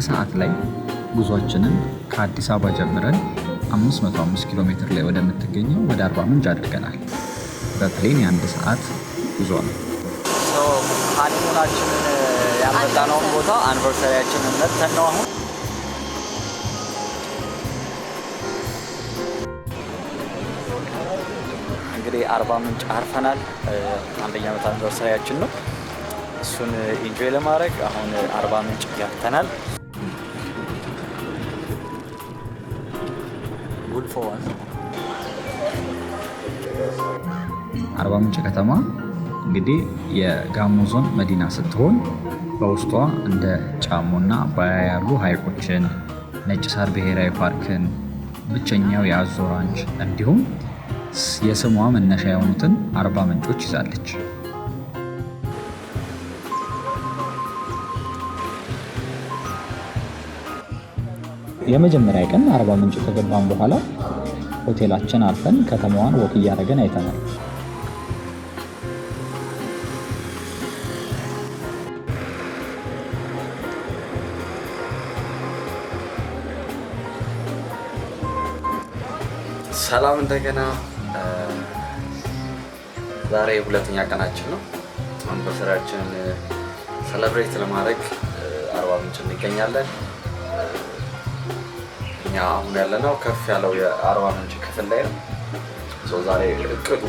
ከሰዓት ላይ ጉዟችንን ከአዲስ አበባ ጀምረን 505 ኪሎ ሜትር ላይ ወደምትገኘው ወደ አርባ ምንጭ አድርገናል። በ plane የአንድ ሰዓት ጉዞ ነው። Honeymoon ኣችንን ያልመጣነውን ቦታ anniversary ያችንን መተን ነው አሁን። እንግዲህ አርባ ምንጭ አርፈናል። አንደኛ ዓመት anniversary ያችን ነው። እሱን enjoy ለማድረግ አሁን አርባ ምንጭ ገብተናል። ጉልፎ ወንዝ። አርባ ምንጭ ከተማ እንግዲህ የጋሞ ዞን መዲና ስትሆን በውስጧ እንደ ጫሞና አባያ ያሉ ሐይቆችን፣ ነጭ ሳር ብሔራዊ ፓርክን፣ ብቸኛው የአዞ ranch እንዲሁም የስሟ መነሻ የሆኑትን 40 ምንጮች ይዛለች። የመጀመሪያ ቀን አርባ ምንጭ ከገባን በኋላ ሆቴላችን አርፈን ከተማዋን walk እያደረገን አይተናል። ሰላም እንደገና። ዛሬ ሁለተኛ ቀናችን ነው። Anniversary ያችንን celebrate ለማድረግ አርባ ምንጭ እንገኛለን። እኛ አሁን ያለነው ከፍ ያለው የአርባ ምንጭ ክፍል ላይ ነው። ዛሬ እቅዱ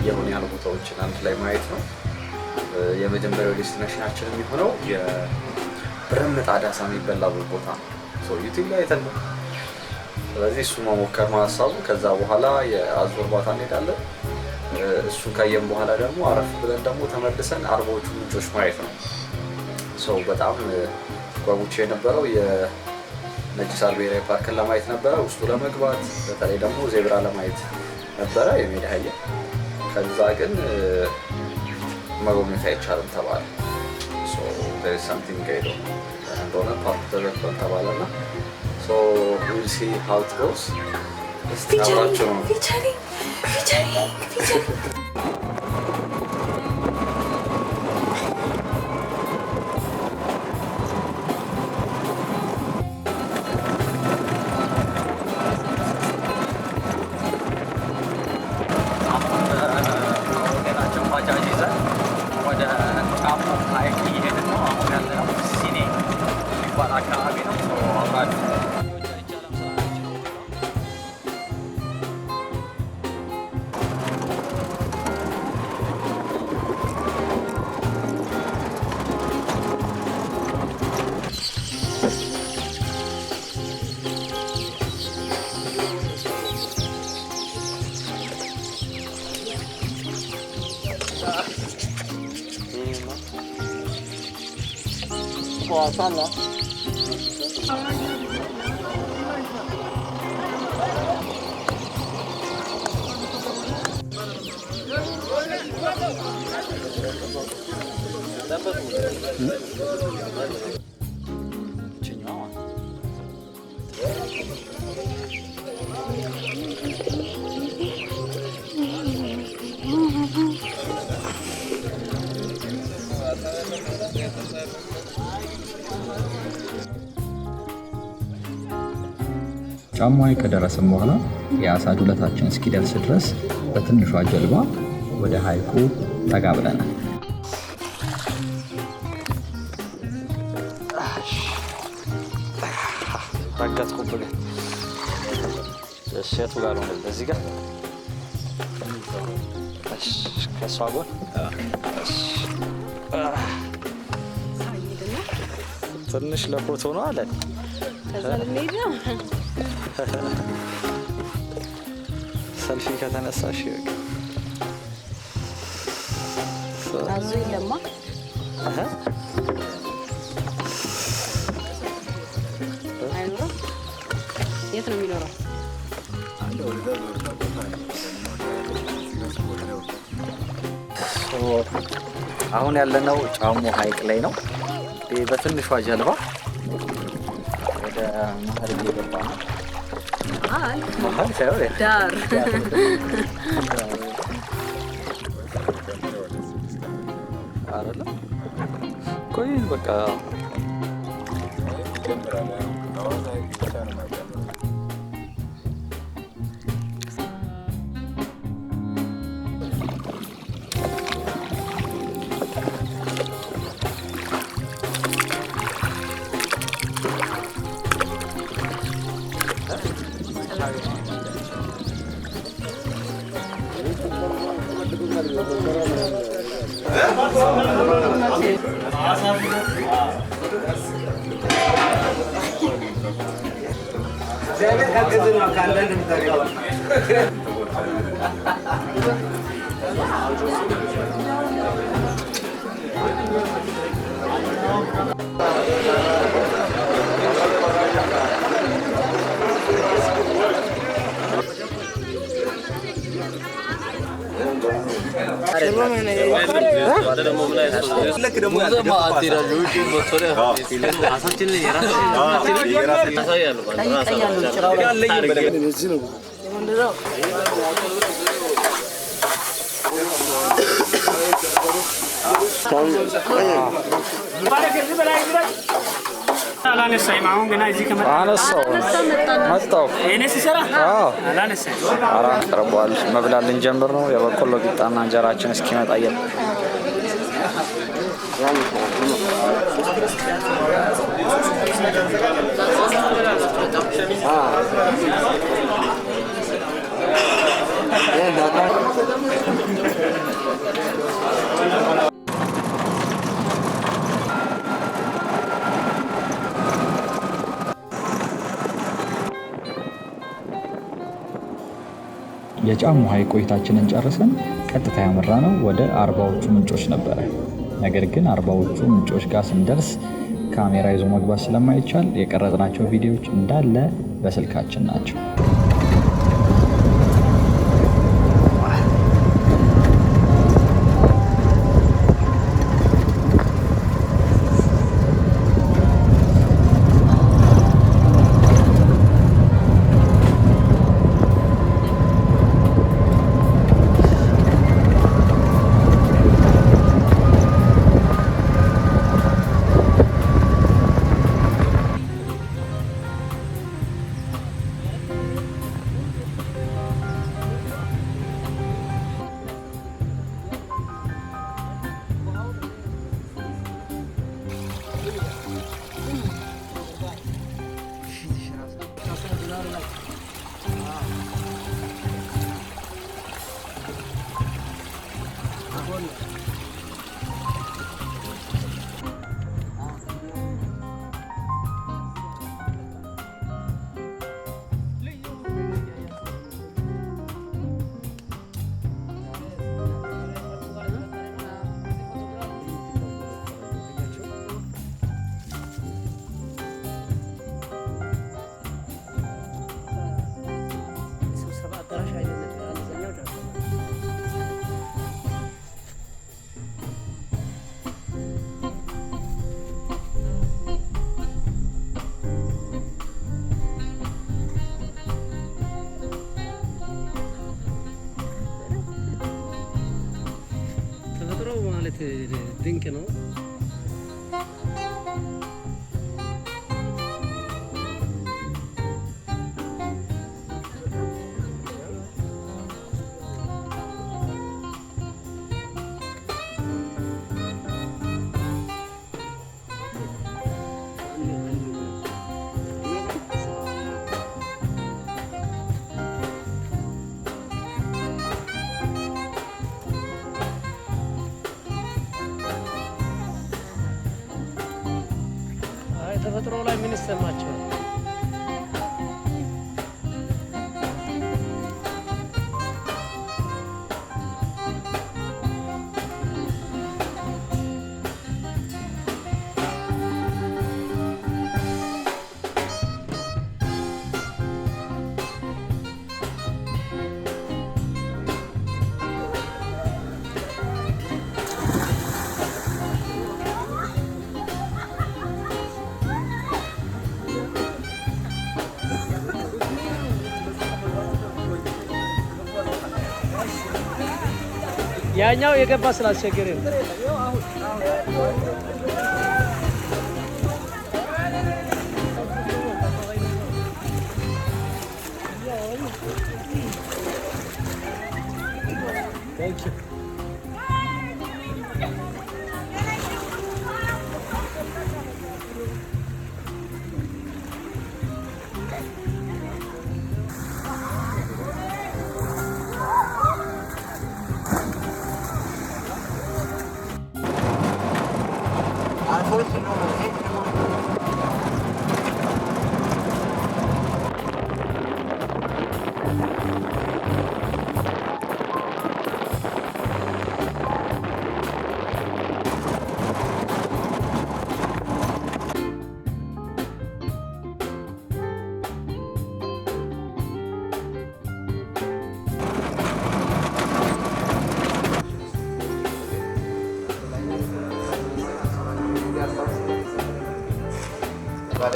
የሆነ ያህል ቦታዎችን አንድ ላይ ማየት ነው። የመጀመሪያው destination ኣችን የሚሆነው የብረት ምጣድ አሳ የሚበላበት ቦታ ነው። YouTube ላይ አይተን ነው። ስለዚህ እሱ መሞከር ነው ሀሳቡ። ከዛ በኋላ የአዞ እርባታ እንሄዳለን። እሱን ካየን በኋላ ደግሞ አረፍ ብለን ደግሞ ተመልሰን አርባዎቹ ምንጮች ማየት ነው። So በጣም ጓጉቼ የነበረው የነጭ ሳር ብሔራዊ ፓርክን ለማየት ነበረ፣ ውስጡ ለመግባት በተለይ ደግሞ zebra ለማየት ነበረ፣ የሜዳ አህያ። ከዛ ግን መጎብኘት አይቻልም ተባለ። Something ሄዶ እንደሆነ ፓርኩ ተዘግቷል ተባለና so we'll see how it goes። እስቲ አብራችሁ ነው። Featuring, featuring, featuring. ሆቴላችን ባጃጅ ይዘን ወደ ጫሞ ሐይቅ እየሄድን ነው። አሁን ያለነው ሲኔ የሚባል አካባቢ ነው። አብራችሁ። ይችኛዋ ማለት ነው። ጫሞ ሐይቅ ከደረስን በኋላ የአሳ ዱለታችን እስኪደርስ ድረስ በትንሿ ጀልባ ወደ ሐይቁ ጠጋ ብለናል። ረገጥኩብህ። እሺ፣ የቱ ጋር ነው? እዚህ ጋር? እሺ፣ ከእሷ ጎን። እሺ። ትንሽ ለፎቶ ነው አለን። ከዛ ልንሄድ ነው። ሰልፊ ከተነሳሽ ይበቃ። አዞ የለማ። አይኖርም። የት ነው የሚኖረው? አሁን ያለነው ጫሞ ሐይቅ ላይ ነው። ይህ በትንሿ ጀልባ ወደ መሀል እየገባ ነው። መሀል? መሀል ሳይሆን ዳር። አይደለም። ቆይ በቃ። ቀርቧል። መብላት ልንጀምር ነው። የበቆሎ ቂጣና እንጀራችን እስኪመጣ የጫሞ ሐይቅ ቆይታችንን ጨርሰን ቀጥታ ያመራነው ወደ አርባዎቹ ምንጮች ነበረ። ነገር ግን አርባዎቹ ምንጮች ጋር ስንደርስ ካሜራ ይዞ መግባት ስለማይቻል የቀረጽናቸው ቪዲዮዎች እንዳለ በስልካችን ናቸው። ተፈጥሮ ማለት ድንቅ ነው። አይ ተፈጥሮ ላይ ምን ይሰማቸዋል? ያኛው የገባ ስላስቸገረ ነው። Thank you. አሁን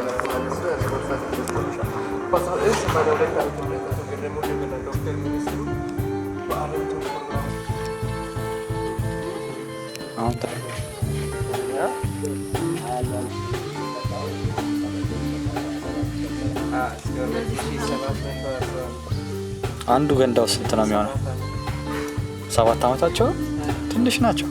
አንዱ ገንዳው ስንት ነው የሚሆነው? 7 ዓመታቸው ትንሽ ናቸው።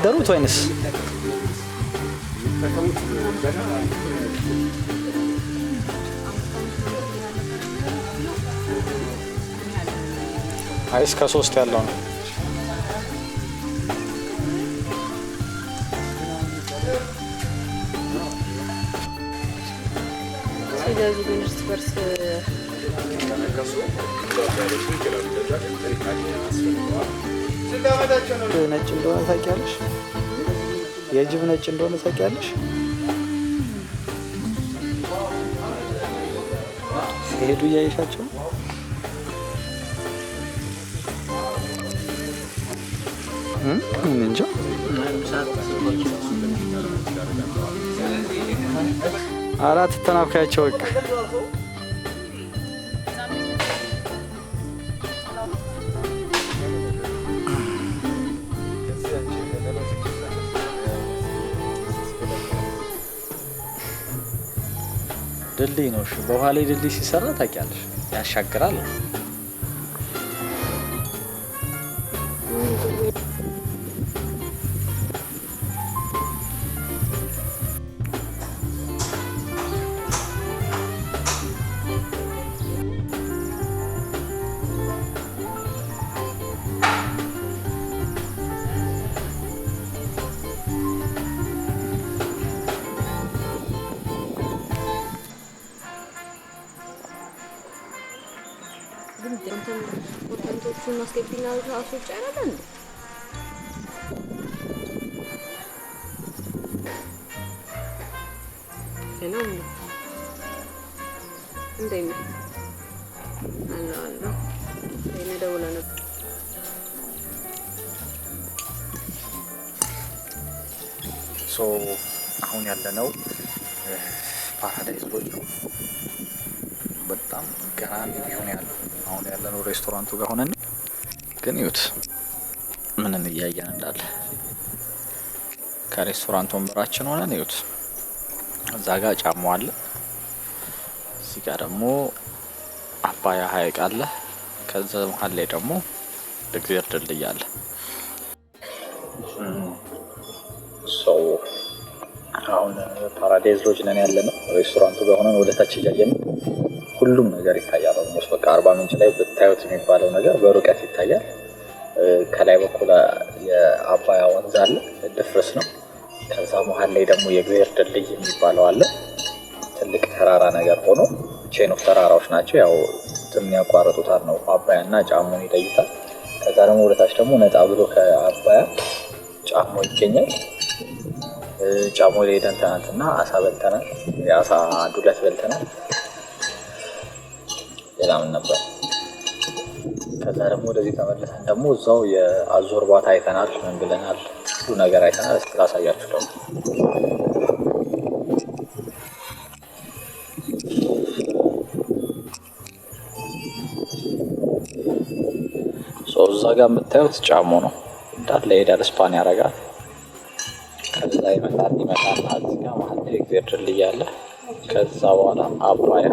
ደሩት ወይንስ አይ እስከ 3 ያለው ነው። ሲገዙ ግን እርስ በርስ ነጭ እንደሆነ ታውቂያለሽ? የጅብ ነጭ እንደሆነ ታውቂያለሽ? ሲሄዱ እያየሻቸው እንጃ። አራት ተናፍካያቸው በቃ ድልድይ ነው። እሺ በውሃ ላይ ድልድይ ሲሰራ ታውቂያለሽ? ያሻግራል። ኮንተንቶቹን አስገቢና አስወጪ አይደል እንዴ? ገና ነው። እንዴት ነህ? አለሁ አለሁ። እኔ ደውላ ነበር። So አሁን ያለነው ፓራዳይዝ ሎጅ ነው። በጣም ገራሚ view ነው ያለው። አሁን ያለነው ሬስቶራንቱ ጋር ሆነን ግን ይዩት ምንን እያየን እንዳለ። ከሬስቶራንት ወንበራችን ሆነን ይዩት፣ እዛ ጋር ጫማው አለ፣ እዚህ ጋር ደግሞ አባያ ሐይቅ አለ። ከዛ መሀል ላይ ደግሞ እግዜር ድልድይ አለ። So አሁን ፓራዳይዝ ሎጅ ነን ያለነው። ሬስቶራንቱ ጋር ሆነን ወደ ታች እያየን ሁሉም ነገር ይታያል። Almost በቃ አርባ ምንጭ ላይ ብታዩት የሚባለው ነገር በርቀት ይታያል። ከላይ በኩል የአባያ ወንዝ አለ፣ ድፍርስ ነው። ከዛ መሀል ላይ ደግሞ የእግዜር ድልድይ የሚባለው አለ። ትልቅ ተራራ ነገር ሆኖ chain of ተራራዎች ናቸው። ያው እንትን ያቋርጡታል ነው አባያና ጫሞን ይለዩታል። ከዛ ደግሞ ወደታች ደግሞ ነጣ ብሎ ከአባያ ጫሞ ይገኛል። ጫሞ ላይ ሄደን ትናንትና አሳ በልተናል። የአሳ ዱለት በልተናል። ሌላ ምን ነበር? ከዛ ደግሞ ወደዚህ ተመልሰን ደግሞ እዛው የአዞ እርባታ አይተናል። ምን ብለናል? ሁሉ ነገር አይተናል። እስኪ ላሳያችሁ ደግሞ እዛ ጋር የምታዩት ጫሞ ነው እንዳለ ይሄዳል፣ span ያደርጋል። ከዛ ይመጣል ይመጣል እዚህ ጋር መሀል ላይ የእግዜር ድልድይ አለ። ከዛ በኋላ አባያ